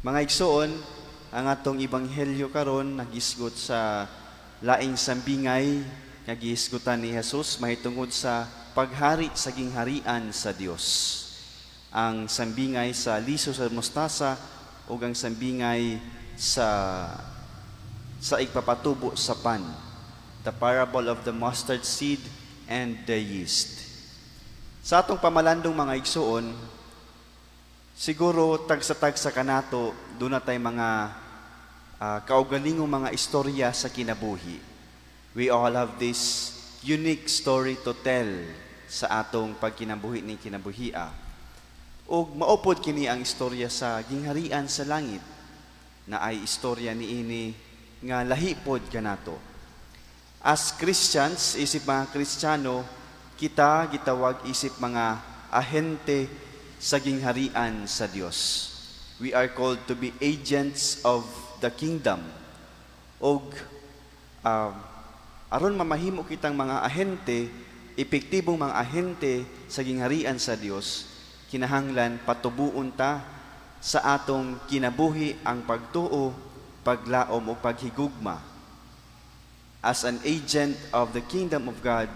Mga igsoon, ang atong ebanghelyo karon nagisgot sa laing sambingay nga gihisgutan ni Jesus mahitungod sa paghari sa gingharian sa Dios. Ang sambingay sa liso sa mustasa ug ang sambingay sa igpapatubo sa pan. The parable of the mustard seed and the yeast. Sa atong pamalandong, mga igsoon, siguro tagsa-tagsa kanato duna tay mga kaugalingong mga istorya sa kinabuhi. We all have this unique story to tell sa atong pagkinabuhi ning kinabuhia. Ug mao pod kini ang istorya sa gingharian sa langit na ay istorya niini nga lahi pod kanato. As Christians, isip mga Kristiyano, kita gitawag isip mga ahente sa gingharian sa Dios. We are called to be agents of the kingdom. Og aron mamahimo kitang mga ahente, epektibong mga ahente sa gingharian sa Dios, kinahanglan patubuon ta sa atong kinabuhi ang pagtuo, paglaom o paghigugma. As an agent of the kingdom of God,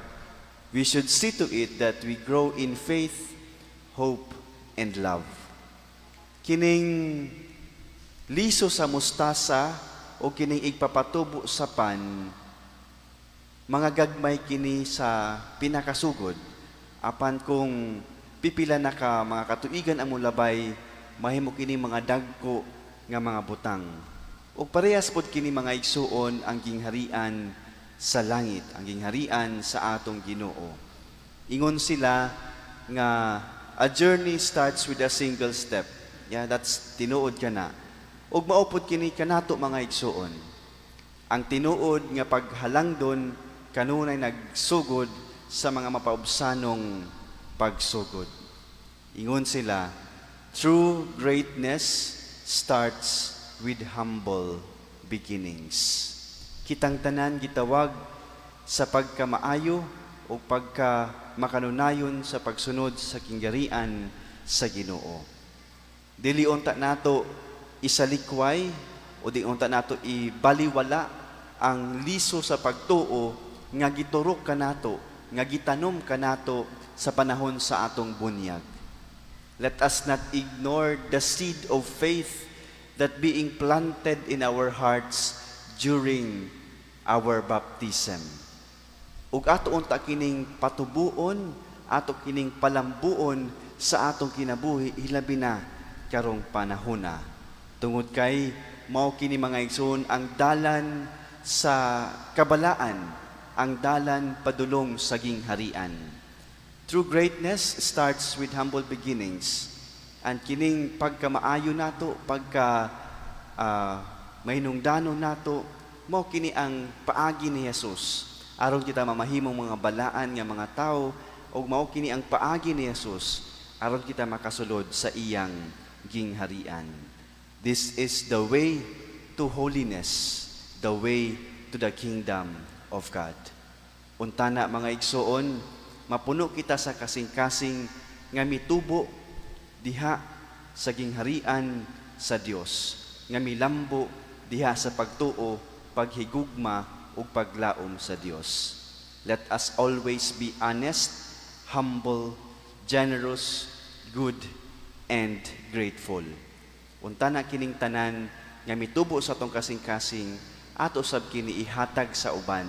we should see to it that we grow in faith, hope, and love. Kining liso sa mustasa o kining igpapatubo sa pan, mga gagmay kini sa pinakasugod. Apan kung pipila na ka mga katuigan ang mulabay, mahimo kini mga dagko nga mga butang. Ug parehas pod kini, mga igsuon, ang gingharian sa langit, ang gingharian sa atong Ginoo. Ingon sila nga a journey starts with a single step. Yeah, that's tinuod kana. Ug mao pod kini kanato, mga igsuon. Ang tinuod nga paghalangdon kanunay nagsugod sa mga mapaubsanong pagsugod. Ingon sila, true greatness starts with humble beginnings. Kitang tanan gitawag sa pagkamaayo o pagka makanunayon sa pagsunod sa kinggarian sa Ginoo. Dili unta nato isalikway o di unta nato ibaliwala ang liso sa pagtuo nga giturok kanato, nga gitanom kanato sa panahon sa atong bunyag. Let us not ignore the seed of faith that being planted in our hearts during our baptism. Ug ato unta kining patubuon, ato kining palambuon sa atong kinabuhi, hilabi na karong panahona. Tungod kay mao kini, mga igsoon, ang dalan sa kabalaan, ang dalan padulong sa gingharian. True greatness starts with humble beginnings. And kining pagkamaayo nato, pagka mahinungdanon nato, mao kini ang paagi ni Jesus aron kita mamahimong mga balaan nga mga tao, ug mao kini ang paagi ni Jesus aron kita makasulod sa iyang gingharian. This is the way to holiness, the way to the kingdom of God. Untana, mga igsoon, mapuno kita sa kasing-kasing nga mitubo diha sa gingharian sa Dios, nga milambo diha sa pagtuo, paghigugma ug paglaom sa Dios. Let us always be honest, humble, generous, good, and grateful. Untana kining tanan nga mitubo sa atong kasing-kasing, ato sab kini ihatag sa uban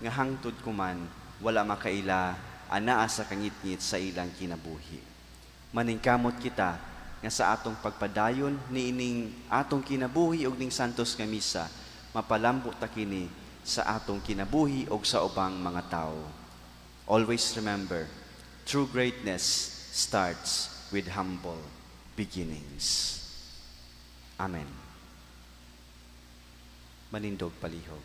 nga hangtod kuman wala makaila anaa sa kangitngit sa ilang kinabuhi. Maningkamot kita nga sa atong pagpadayon niining atong kinabuhi ug ning santos nga misa, mapalambo ta kini sa atong kinabuhi ug sa ubang mga tawo. Always remember, true greatness starts with humble beginnings. Amen. Manindog palihog.